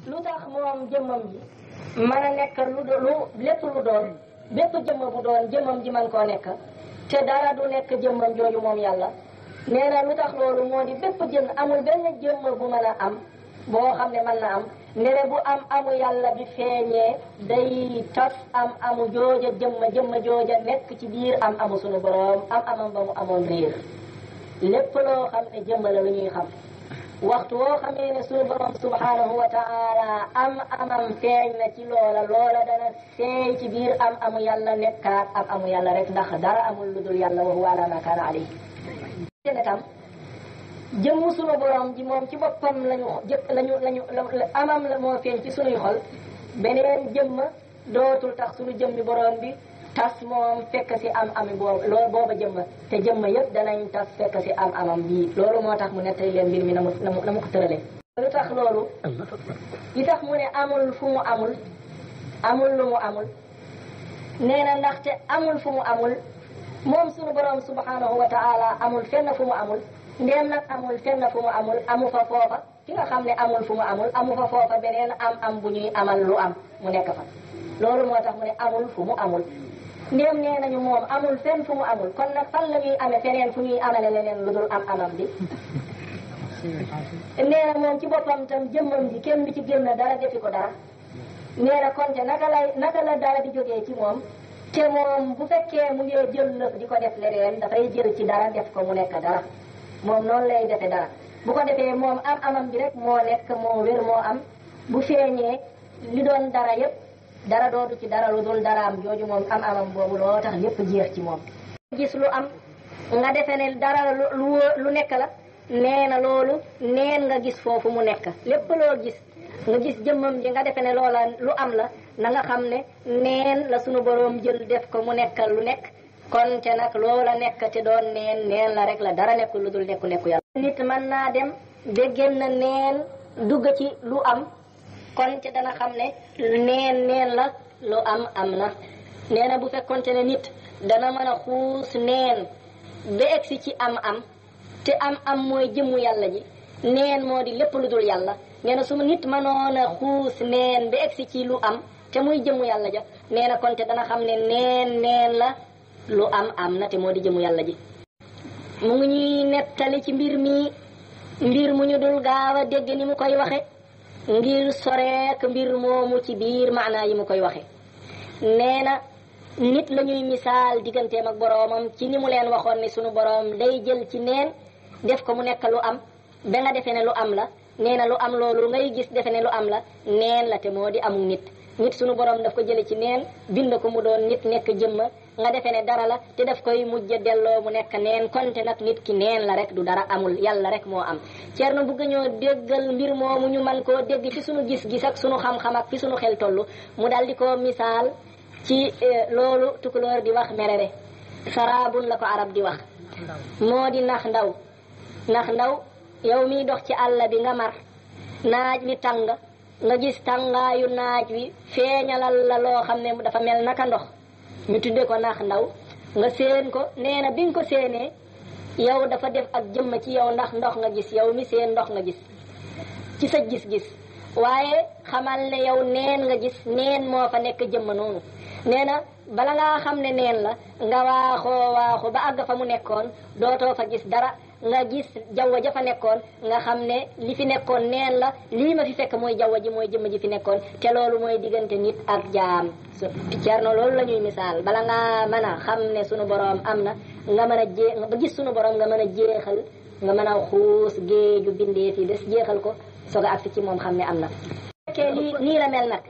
lu tax moom jëmmam ji mën a nekk lépp lu doon bépp jëmm bu doon jëmmam ji man koo nekk te dara du nekk jëmmam jooju moom yàlla nee na lu tax loolu moo di bépp jën amul benn jëmm bu mën a am boo xam ne mën na am nene bu amu yàlla bi feeñee day tas amu jooja jëmm jooja nekk ci biir amu sunu borom amam ba mu amoon réer lépp loo xam ne jëmm la lu ñuy xam waxtu woo xamee ne sunu borom subhanahu wa taala amam feeñ na ci loola dana feeñ ci biir amu yàlla nekkaat amu yàlla rek ndax dara amul lu dul yàlla wa huwa ala ma kaana alayhi ne tam jëmmu sunu borom ji moom ci boppam lañu amam la moo feeñ ci sunuy xol beneen jëmm dootul tax sunu jëmmi borom bi tas moom fekk si ami booba jëmma te jëmma yëpp danañ tas fekk si amam bii loolu moo tax mu nettali leen mbir mi na mu ko tëralee lu tax loolu li tax mu ne amul fu mu amul lu mu amul nee na ndaxte amul fu mu amul moom sunu borom subhanahu wa taala amul fenn fu mu amul ndéem nag amul fenn fu mu amul amu fa foofa ki nga xam ne amul fu mu amul amu fa foofa beneen am bu ñuy amal lu am mu nekk fa loolu moo tax mu ne amul fu mu amul ndéem nee nañu moom amul fenn fu mu amul kon nag fan la ñuy amee feneen fu ñuy amale leneen lu dul amam bi nee na moom ci boppam tam jëmmam ji kenn du ci génn dara defi ko dara nee na konte naka la dara di jógee ci moom te moom bu fekkee mu ngi jël lëf di ko def leneen dafay jël ci dara def ko mu nekk dara moom noonu lay defe dara bu ko defee moom amam bi rek moo nekk moo wér moo am bu feeñee li doon dara yépp dara dootu ci dara lu dul daraam jooju moom amam boobu loo tax lépp jeex ci moom gis lu am nga defe ne dara lu nekk la nee na loolu neen nga gis foofu mu nekk lépp loo gis nga gis jëmmam ji nga defe ne loola lu am la na nga xam ne neen la sunu boroom jël def ko mu nekkal lu nekk kon te nag loola nekk te doon neen la rek la dara nekkul lu dul nekku yàlla nit mën naa dem ba génn neen dugg ci lu am kon te dana xam ne neen la lu am na nee na bu fekkonte ne nit dana mën a xuus neen ba egsi ci am te am mooy jëmmu yàlla ji neen moo di lépp lu dul yàlla nee na su ma nit mënoon a xuus neen ba egsi ci lu am te muy jëmmu yàlla ja nee na kon te dana xam ne neen la lu am na te moo di jëmmu yàlla ji mu ngi ñuy nettali ci mbir mu ñu dul gaaw a dégg ni mu koy waxe ngir soreek mbir moomu ci biir maanaa yi mu koy waxe nee na nit la ñuy misaal digganteem ak boroomam ci ni mu leen waxoon ne sunu boroom day jël ci neen def ko mu nekk lu am ba nga defee ne lu am la nee na lu am loolu ngay gis defe ne lu am la neen la te moo di amul nit sunu borom daf ko jële ci neen bind ko mu doon nit nekk jëmma nga defee ne dara la te daf koy mujj delloo mu nekk neen konte nag nit ki neen la rek du dara amul yàlla rek moo am Ceerno bëgg ñoo déggal mbir moomu ñu man koo dégg fi sunu gis-gis ak sunu xam-xam ak fi sunu xel toll mu dal di ko misaal ci loolu tukulóor di wax merere saraabun la ko arab di wax moo di nax ndaw yow miy dox ci àll bi nga mar naaj wi tàng nga gis tàngaayu naaj wi feeñalal la loo xam ne dafa mel naka ndox ñu tudde ko nax ndaw nga séen ko nee na bi nga ko séenee yow dafa def ak jëmm ci yow ndax ndox nga gis yow mi seen ndox nga gis ci sa gis-gis waaye xamal ne yow neen nga gis neen moo fa nekk jëmm noonu nee na bala ngaa xam ne neen la nga waaxu ba àgg fa mu nekkoon dootoo fa gis dara nga gis jaww ja fa nekkoon nga xam ne li fi nekkoon neen la lii ma fi fekk mooy jaww ji mooy jëmm ji fi nekkoon te loolu mooy diggante nit ak jaam Ceerno loolu la ñuy misaal bala ngaa mën a xam ne sunu boroom am na nga mën a ba gis sunu boroom nga mën a jeexal nga mën a xuus géeju bindeef yi des jeexal ko soog a agsi ci moom xam ne am na fekkee nii la mel nag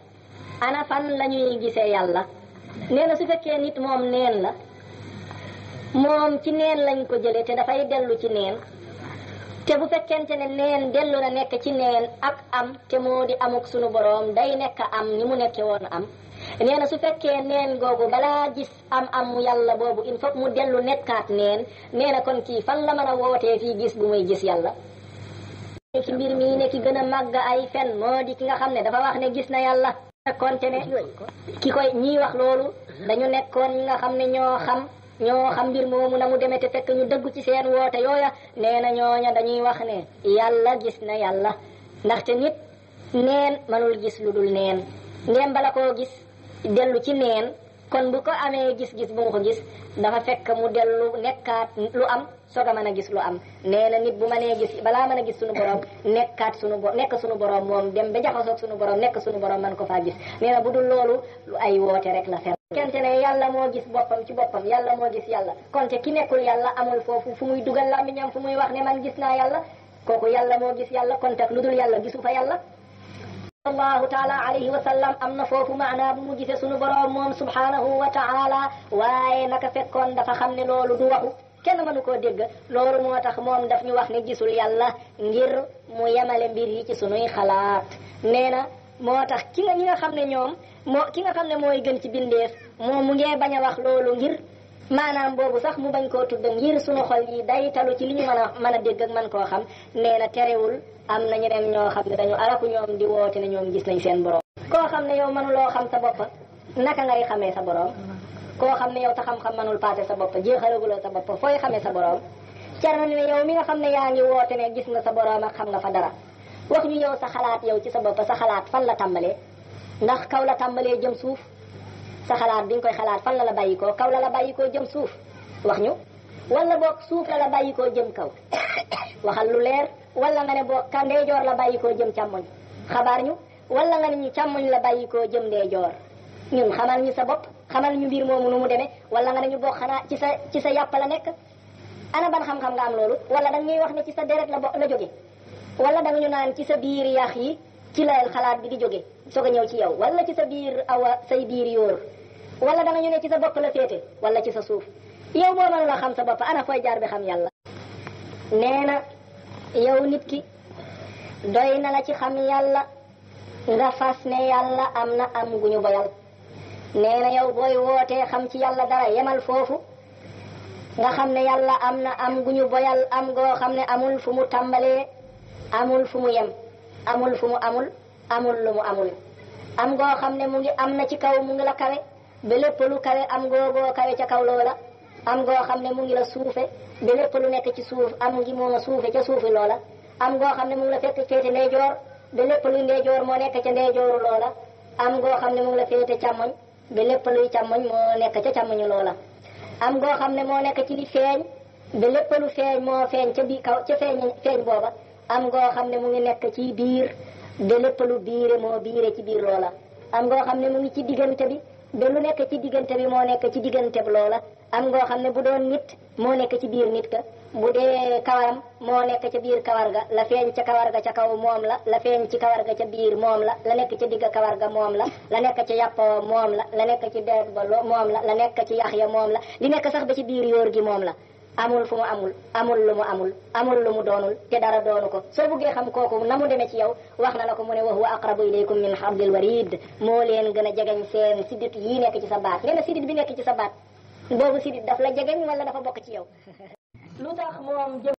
ana fan la ñuy gisee yàlla nee na su fekkee nit moom neen la moom ci neen lañ ko jëlee te dafay dellu ci neen te bu fekkente ne neen dellu na nekk ci neen ak am te moo di amuk sunu boroom day nekk am ni mu nekke woon am nee na su fekkee neen googu balaa gis am yàlla boobu il faut mu dellu nekkaat neen nee na kon kii fan la mën a wootee fii gis bu muy gis yàlla ci mbir mii ne ki gën a màgg ay fen moo di ki nga xam ne dafa wax ne gis na yàlla konte ne ñii wax loolu dañu nekkoon ñi nga xam ne ñoo xam mbir moomu na mu demee te fekk ñu dëggu ci seen woote yooya nee na ñooña dañuy wax ne yàlla gis na yàlla ndaxte nit neen manul gis lu dul neen neen bala koo gis dellu ci neen kon bu ko amee gis-gis bu mu ko gis dafa fekk mu dellu nekkaat lu am soog a mën a gis lu am nee na nit bu mënee gis balaa mën a gis sunu borom nekk sunu borom moom dem ba jaxasoog sunu borom nekk sunu borom man ko faa gis nee na bu dul loolu lu ay woote rek la kente ne yàlla moo gis boppam ci boppam yàlla moo gis yàlla konte ki nekkul yàlla amul foofu fu muy dugal làmmiñam fu muy wax ne man gis naa yàlla kooku yàlla moo gis yàlla konte lu dul yàlla gisu fa yàlla sallallahu taala alayhi wa sallam am na foofu maanaa bu mu gisee sunu borom moom subhanahu wa taala waaye naka fekkoon dafa xam ne loolu du waxu kenn mënu koo dégg loolu moo tax moom daf ñu wax ne gisul yàlla ngir mu yemale mbir yi ci sunuy xalaat nee na moo tax ki nga xam ne ñoom ki nga xam ne mooy gën ci bindeef moom mu ngee bañ a wax loolu ngir maanaam boobu sax mu bañ koo tudd ngir sunu xol yi day talu ci li ñu mën a dégg ak mën koo xam nee na terewul am na ñeneen ñoo xam ne dañu araku ñoom di woote ne ñoom gis nañ seen borom. koo xam ne yow mënuloo xam sa bopp naka ngay xamee sa borom koo xam ne yow sa xam-xam mënul paase sa bopp jeexalaguloo sa bopp fooy xamee sa borom car na ne yow mi nga xam ne yaa ngi woote ne gis nga sa borom ak xam nga fa dara wax ñu yow sa xalaat yow ci sa bopp sa xalaat fan la tàmbalee ndax kaw la tàmbalee jëm suuf sa xalaat bi nga koy xalaat fan la bàyyikoo kaw la bàyyikoo jëm suuf wax ñu wala boog suuf la bàyyikoo jëm kaw waxal lu leer wala nga ne boog ka ndeyjoor la bàyyikoo jëm càmmoñ xabaar ñu wala nga ne ñu càmmoñ la bàyyikoo jëm ndeyjoor ñun xamal ñu sa bopp xamal ñu mbir moomu nu mu demee wala nga ne ñu boog xanaa ci sa yàpp la nekk ana ban xam-xam nga am loolu wala da ñuy wax ne ci sa deret la jóge wala da nga ñu naan ci sa biir yax yi ci la xalaat bi di jóge soog a ñëw ci yow wala ci sa biir say biir yóor wala da nga ñu ne ci sa bopp la féete wala ci sa suuf yow boo mënula xam sa bopp ana fooy jaar bi xam yàlla nee na yow nit ki doy na la ci xam yàlla nga fas ne yàlla am na am gu ñu boyal nee na yow booy wootee xam ci yàlla dara yemal foofu nga xam ne yàlla am na am gu ñu boyal am goo xam ne amul fu mu tàmbalee amul fu mu yem amul fu mu amul lu mu amul am goo xam ne mu ngi am na ci kaw mu ngi la kawe ba lépp lu kawe am googoo kawe ca kaw loola am goo xam ne mu ngi la suufe ba lépp lu nekk ci suuf am ngi moo suufe ca suufi loola am goo xam ne mu ngi la fekk féete ndeyjoor ba lépp luy ndeyjoor moo nekk ca ndeyjooru loola am goo xam ne mu ngi la féete càmmoñ ba lépp luy càmmoñ moo nekk ca càmmoñu loola am goo xam ne moo nekk ci li feeñ ba lépp lu feeñ moo feeñ ca biir kaw ca feeñ booba am goo xam ne mu ngi nekk ci biir ba lépp lu biire moo biire ci biir loola am goo xam ne mu ngi ci diggante bi ba lu nekk ci diggante bi moo nekk ci diggante bi loola am ngoo xam ne bu doon nit moo nekk ci biir nit ka bu dee kawaram moo nekk ca biir kawar ga la feeñ ca kawar ga ca kaw moom la feeñ ci kawar ga ca biir moom la nekk ca digg kawar ga moom la nekk ca yàpp moom la nekk ci deet ba moom la nekk ci yax ya moom la li nekk sax ba ci biir yóor gi moom la amul fu mu amul lu mu amul lu mu doonul te dara doonu ko soo buggee xam kooku na mu demee ci yow wax na la ko mu ne wa huwa aqrabu ilaykum min hablil warid moo leen gën a jegeñ seen sidit yii nekk ci sa baat nee na sidit bi nekk ci sa baat boobu sidit daf la jegeñ wala dafa bokk ci yow lu tax moom